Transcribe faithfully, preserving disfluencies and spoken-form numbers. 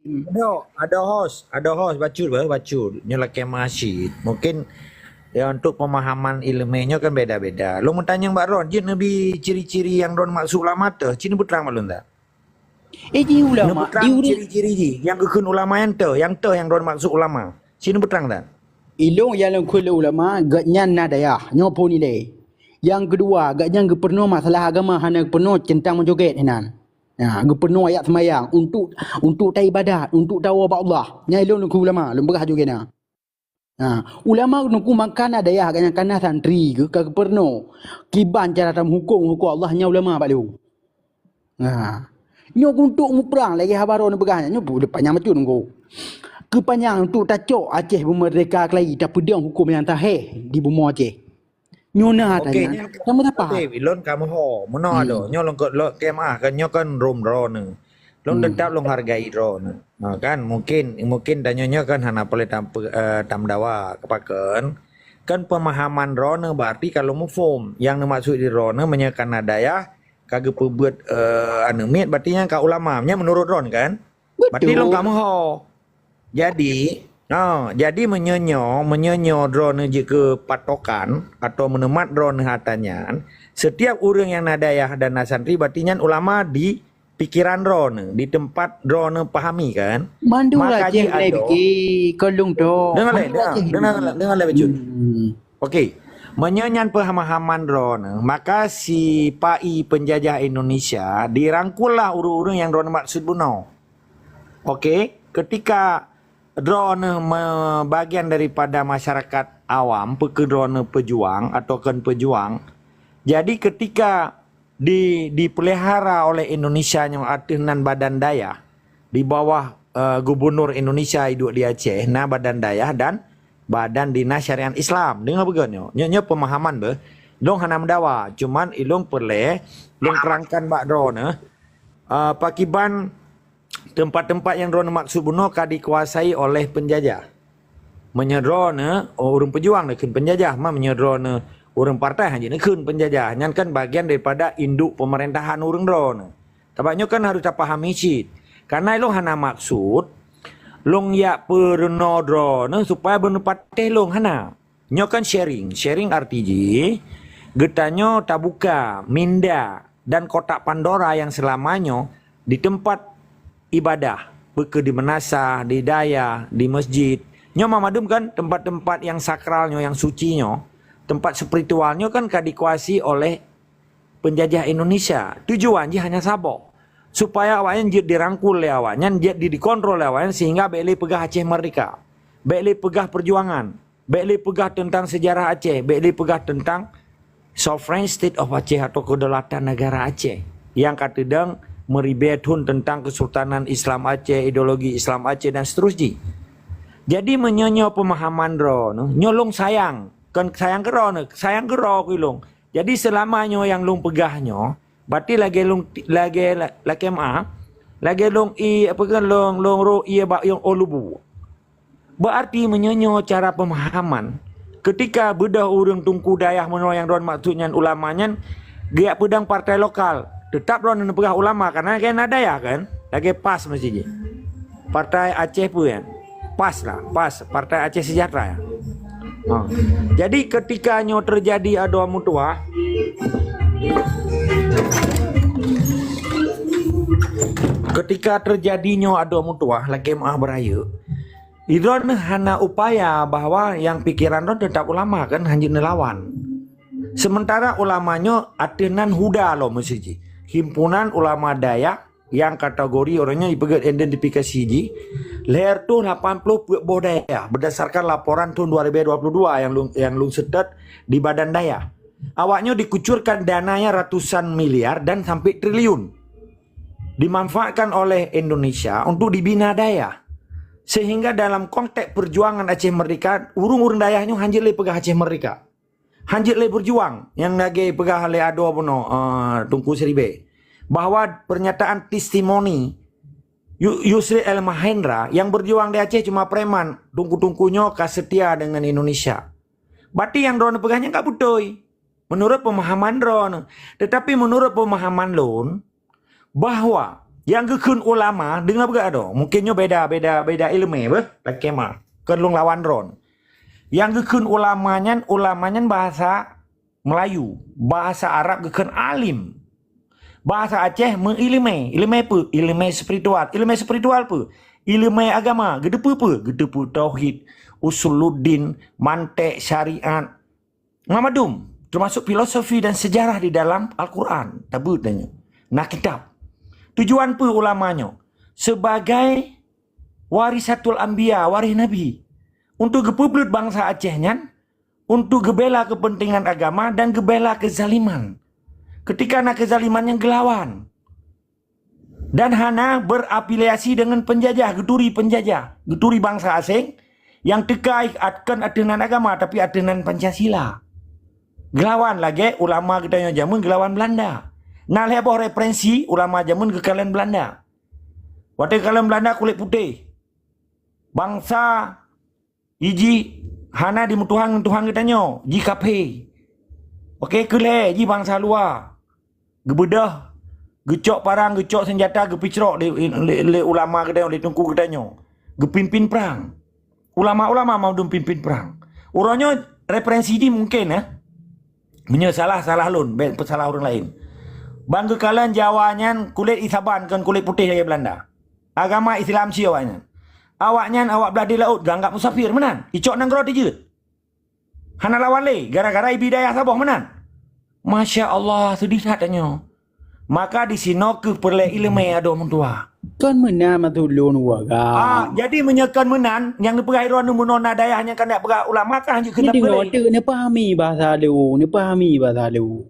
Ada, ada host, ada host bacut bah, bacut. Nyoe lakée masjid. Mungkin ya untuk pemahaman ilmu nyoe kan beda-beda. Lôn meutanyong bak droe, jeuet neubi ciri-ciri yang droe maksud ulama teuh, cit neupeutrang bak lôn dak? Eh, jih ulama, neupeutang ciri-ciri jih, nyang geukheun ulama nyang teuh, nyang teuh nyang droe maksud ulama. Cit neupeutrang dak? Ilong nyang lôn kheun lé ulama, gobnyan na dayah, nyoe phon ilée. Nyang keudua, gobnyan geupeurunoe masalah agama, hana geupeurunoe teuntang meujoget hinan. Nah, geupeurunoe ayat seumayang untuk, untuk taibadat, untuk tawoe bak Allah. Nyan ilong lôn kheun ulama, lôn peugah juga na. Ha, ulama nungku mangkana dayah gobnyan kana santri geuh ka geupeurunoe. Kiban cara tameuhuköm, huköm Allah nyan ulama bak lôn. Ha. Nyoe untuk muprang lagée haba droe neupeugah nyan, nyoe panyang bacut nungku. Keupanyang untuk tacok Aceh beumeurdeka keulayi, tapeudong huköm nyang sahih di bumoe Aceh. Nyoe na Okey, tanyan. Nyan Sama tapa? Okey, lôn ka meuho. Meunoe Hmm. adoe, nyoe lôn keu lôn keu maah kan nyoe kan rom droeneuh. Lôn Hmm. tetap lôn hargai droeneuh. Ha, kan mungkin mungkin tanyoe nyoe kan hana peureulée tam, eh, tameudawa kepakeuen. Kan pemahaman droeneuh berarti kalau muphom. Yang neumaksud di droeneuh meunyoe kana dayah ka geupeubuet, eh, anu miet berarti nyan ka ulama. Nyan menurut droeneuh kan? Berarti Betul. lôn ka meuho. Jadi, ha, jadi meunyoe nyoe, meunyoe nyoe droeneuh jeuet keu patokan atau meuneumat droeneuh ata nyan, setiap ureuëng nyang na dayah dan na santri, berarti nyan ulama di pikiran droeneuh, di tempat droeneuh pahami kan? Mandum Maka lah céh jih mulai adoe. Fikir, kon lôn tok. Dengar leh, Mandum lah dengar, céh dengar, fikir. Dengar leh bacut. Hmm. Okey. Meunyoe nyan pemahaman droeneuh, maka si pai penjajah Indonesia dirangkullah ureuëng-ureuëng nyang droeneuh maksud bunoe. Okey, ketika droeneuh me-, bagian daripada masyarakat awam, peu keuh droeneuh pejuang atau kon pejuang, jadi ketika di, dipelihara oleh Indonesia nyang ateueh nan badan dayah di bawah, eh, gubernur Indonesia iduek di Aceh, na badan dayah dan badan dinas syariat Islam. Deungoe beugöt nyoe. Nyoe, nyoe pemahaman beuh. Lôn hana meudawa, cuman ilôn peureulée lôn terangkan bak droeneuh, eh, pakiban tempat-tempat nyang droeneuh maksud bunoe ka dikuasai oleh penjajah. Meunyoe droeneuh, oh, ureuëng pejuang neukheun penjajah, ma meunyoe droeneuh ureuëng partai hana jeuet neukheun penjajah, nyan kan bagian daripada induk pemerintahan ureuëng droeneuh. Sabab nyoe kan harus tapahami cit. Karena ilôn hana maksud lôn jak peurunoe droeneuh supaya beuneupatéh lôn, hana. Nyoe kan sharing. Sharing arti jih, geutanyoe tabuka minda dan kotak Pandora yang selama nyoe di tempat ibadah, peu keuh di meunasah, di dayah, di masjid. Nyoe mandum kan tempat-tempat yang sakral nyoe, yang suci nyoe, tempat spiritual nyoe kan ka dikuasai oleh penjajah Indonesia. Tujuan jih hanya saboh, supaya awaknyan jeuet dirangkul lé awaknyan, jeuet di-, dikontrol lé awaknyan sehingga bék lé peugah Aceh merdeka. Bék lé peugah perjuangan. Bék lé peugah teuntang sejarah Aceh, bék lé peugah teuntang sovereign state of Aceh atau kedaulatan negara Aceh nyang ka teudong meuribée thon teuntang Kesultanan Islam Aceh, ideologi Islam Aceh dan seterus jih. Jadi meunyoe nyoe pemahaman droeneuh, nyoe lôn sayang, kon sayang keu droeneuh, sayang keu droe keu lôn. Jadi selama nyoe nyang lôn peugah nyoe, berarti lagée lôn, lagée la-, lakée meuah, lagée lôn i, apa keuh, lôn, lôn ro ie bak yong ôh lubu. Berarti meunyoe nyoe cara pemahaman, ketika beudôh ureuëng teungku dayah meunoe nyang droen maksud nyan ulama nyan geujak peudong partai lokal, teutap droen neupeugah ulama, karena lagée na dayah kan, lagée pas meusti jih. Partai Aceh peue nyan? Pas lah, pas. Partai Aceh Sejahtera nyan. Ha. Jadi ketika nyoe teujadi adoe meutuwah, ketika teujadi nyoe adoe meutuwah, lagée meuah beurayeuk, droen hana upaya bahwa nyang pikeran droen teutap ulama kan, hana jeuet neulawan. Sementara ulama nyoe ateueh nan huda lom meusti jih. Himpunan ulama dayah nyang kategori ureuëng nyoe jipeugét identifikasi jih lhèe reutôh lapan ploh peuet boh dayah, berdasarkan laporan thôn dua ribu dua puluh dua nyang lôn, nyang lôn seutôt di badan dayah. Awak nyoe dikucurkan dananya ratusan miliar dan sampai triliun. Dimanfaatkan oleh Indonesia untuk dibina dayah. Sehingga dalam konteks perjuangan Aceh Merdeka, ureuëng-ureuëng dayah nyoe hana jeuet lé peugah Aceh Merdeka. Hana jeuet lé berjuang nyang lagée peugah lé adoe bunoe, eh, Teungku Siribée, bahwa pernyataan testimoni Yu-, Yusril El Mahendra, yang berjuang di Aceh cuma preman, teungku-teungku nyoe ka setia dengan Indonesia. Berarti nyang droeneuh peugah nyan ka beutôi, menurut pemahaman droeneuh. Tetapi menurut pemahaman lôn, bahwa Nyang geukheun ulama, deungoe beugah adoe. Mungken nyoe beda, beda, beda ileumèe beuh, lakèe ma. Kon lôn lawan droen. Nyang geukheun ulama nyan, ulama nyan bahasa Melayu, bahasa Arab geukheun alim. Bahasa Aceh meuileumèe. Ileumèe peue? Ileumèe spiritual. Ileumèe spiritual peue? Ileumèe agama. Geuteupeue peue? Geuteupeue tauhid, usuluddin, mantek, syariat. Madum, termasuk filosofi dan sejarah di dalam Al-Quran. Tabeuet tanyoe. Na kitab. Tujuan peue ulama nyoe? Sebagai warisatul anbiya, waréh nabi. Untuk geupeubeuet bansa Aceh nyan, untuk geubela kepentingan agama dan geubela kezaliman. Ketika na kezaliman nyang geulawan. Dan hana berafiliasi dengan penjajah, geuturi penjajah, geuturi bansa asing nyang teuka kon ateueh nan agama, tapi ateueh nan Pancasila. Geulawan lagèe ulama geutanyoe jameun geulawan Belanda. Na lhèe boh referensi ulama jameun geukalon Belanda. Watèe geukalon Belanda kulét putéh. Bansa jih hana jimeutuhan ngon Tuhan geutanyoe, jih kafé. Oke, keu lhèe jih bansa luwa. Geubeudôh, geucok parang, geucok seunjata, geupincrok lé, lé, lé ulama geutanyoe, lé teungku geutanyoe. Geupimpin prang. Ulama-ulama mandum pimpin prang. Uroe nyoe referensi jih mungken, eh. Meunyoe salah, salah lôn, bèk peusalah ureueng laén. Ban geukalon Jawa nyan kulét isaban kon kulét putéh lagèe Belanda. Agama Islam sie awaknyan. Awaknyan awak blaih di laôt geuanggap musafir meunan. Icok nanggroe tijeuet. Hana lawan lé gara-gara ibi dayah saboh meunan. Masya Allah, seudeh that tanyoe. Maka disinoe keuh peureulèe ileumèe adoe meutuah. Kon meunan maksud lôn, Waga. Ah, jadi meunyoe kon meunan, nyang neupeugah droeneuh meunoe na dayah nyang ka neuk peugah ulama kah hanjeuet keu Neudeungoe teuk, neupahami bahasa lôn, neupahami bahasa lôn.